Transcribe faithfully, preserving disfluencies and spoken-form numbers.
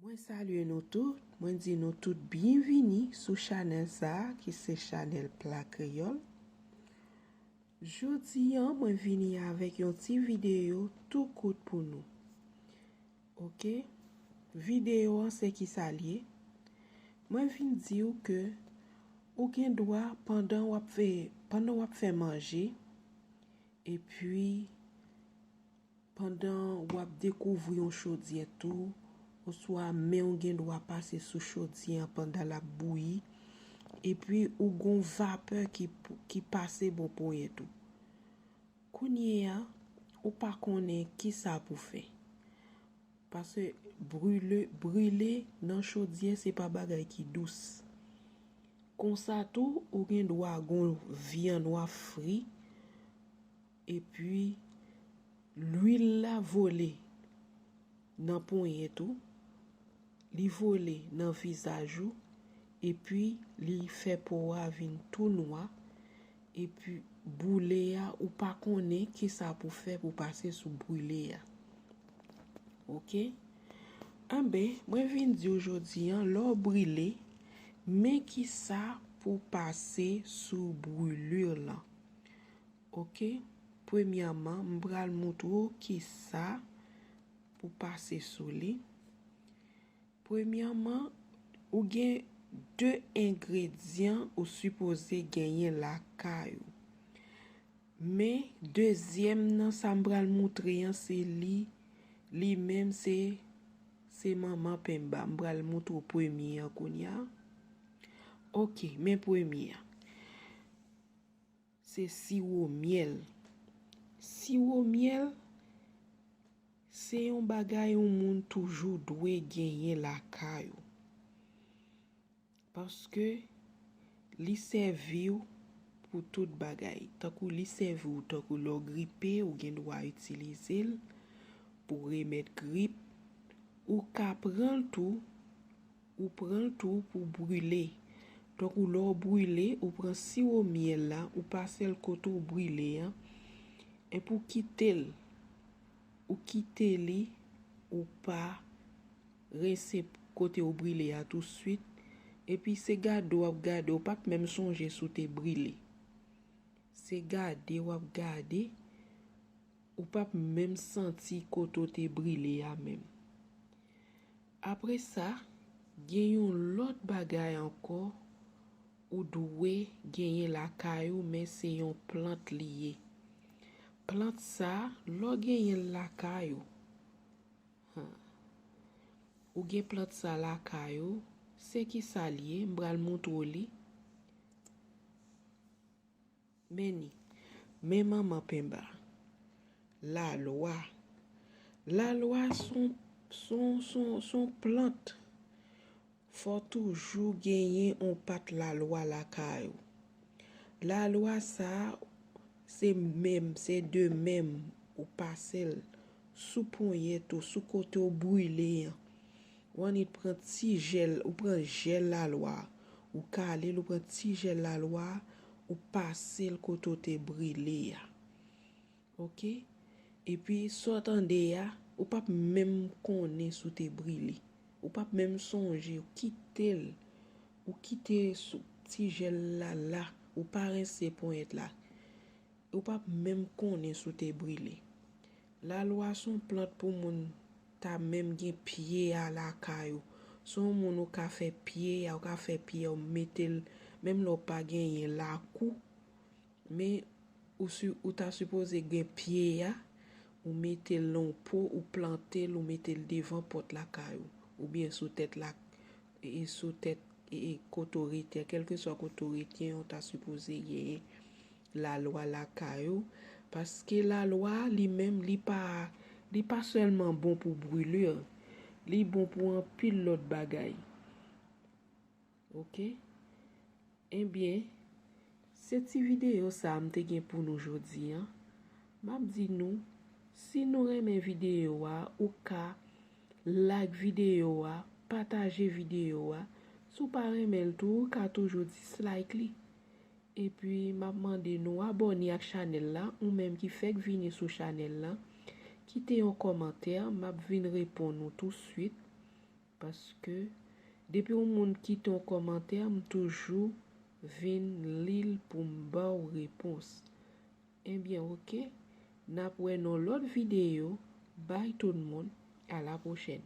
Mwen salye nou tout, mwen di nou tout byenvini sou chanèl sa a ki se chanèl Pla Kreyòl. Jodi a, mwen vini avèk yon ti videyo tou kout pou nou. Oke? Videyo an se ki sa l ye? Mwen vin di w ke ou gen dwa pandan w ap fè, pandan w ap fè manje, epi pandan w ap dekouvri yon chodyè tou, oswa men w gen dwa pase sou chodyè an pandan l ap bouyi, epi ou gon vapè ki, ki pase bò ponyèt ou. Kounye a, ou pa konnen kisa pou fè. Paske brile, brile nan chodyè se pa bagay ki dous. Konsa tou, ou gen dwa gon vyann w ap fri, epi lwil la vole nan ponyèt ou, li vole nan vizaj ou, epi li fè po a vin tou nwa, epi boule a, ou pa konnen kisa pou fè pou pase sou brile a. Oke? Anben, mwen vin di w jodi a, lè w brile, men kisa pou pase sou brile lan. Oke? Premyèman, m pral moutre w kisa pou pase sou li. Premyèman, ou gen de engredyan ou sipoze genyen lakay ou. Men, dezyèm nan sa m pral moutre an, se li, li menm se, se manman penba. M pral moutre w premye an kounye a. Oke, men premye an. Se siwo myèl. Siwo myèl, se yon bagay yon moun toujou dwe genyen lakay ou. Paske li sèvi w pou tout bagay. Tankou li sèvi w, tankou lè w gripe, ou gen dwa itilize l pou remèd grip. Ou ka pran l tou, ou pran l tou pou brile. Tankou lè w brile, ou pran siwo myèl la, ou pase l kote w brile an, epi w kite l. Ou kite li, ou pa rense kote w brile a touswit, epi se gade w ap gade, ou p ap menm sonje si w te brile. Se gade w ap gade, ou p ap menm santi kote w te brile a menm. Apre sa, gen yon lòt bagay ankò ou dwe genyen lakay ou, men se yon plant li ye. Plant sa, lè w genyen l lakay ou, ou gen plant sa lakay ou, se ki sa l ye? M pral moutre w li. Men ni, men manman penba. Lalwa. Lalwa se yon, se yon, se yon, se yon plant. Fò toujou genyen yon pat lalwa lakay ou. Lalwa sa a, se menm, se de menm ou pase l sou ponyèt ou, sou kote w brile an. Ou annik pran ti jèl, ou pran jèl lalwa, ou kale l, ou pran ti jèl lalwa, ou pase l kote w te brile a. Oke? Epi sa w tande a, ou p ap menm konnen si w te brile. Ou p ap menm sonje, ou kite l. Ou kite sou ti jèl la la, ou pa rense ponyèt la. Ou p ap menm konnen si w te brile. Lalwa se yon plant pou moun ta menm gen pye a lakay ou. Se yon moun ou ka fè pye a, ou ka fè pye a, ou mete l, menm lè w pa genyen lakou, men ou si, ou ta sipoze gen pye a, ou mete l nan yon po, ou plante l, ou mete l devan pòt lakay ou, oubyen sou tèt la, e sou tèt, e, e kote w rete, kèlkeswa kote w rete an, ou ta sipoze genyen lalwa lakay ou, paske lalwa li menm, li pa, li pa sèlman bon pou brile, li bon pou anpil lòt bagay. Oke? Ebyen, se ti videyo sa a m te gen pou nou jodi a. M ap di nou, si nou renmen videyo a, ou ka like videyo a, pataje videyo a. Si w pa renmen l tou, ou ka toujou dislike li. Epi, m ap mande nou abòne ak chanèl la, ou menm ki fèk vini sou chanèl la, kite yon kòmantè, m ap vin reponn ou touswit. Paske depi yon moun kite yon kòmantè, m toujou vin li l pou m ba w repons. Ebyen, oke. N ap wè nan lòt videyo. Bay tout moun. A la pwochèn.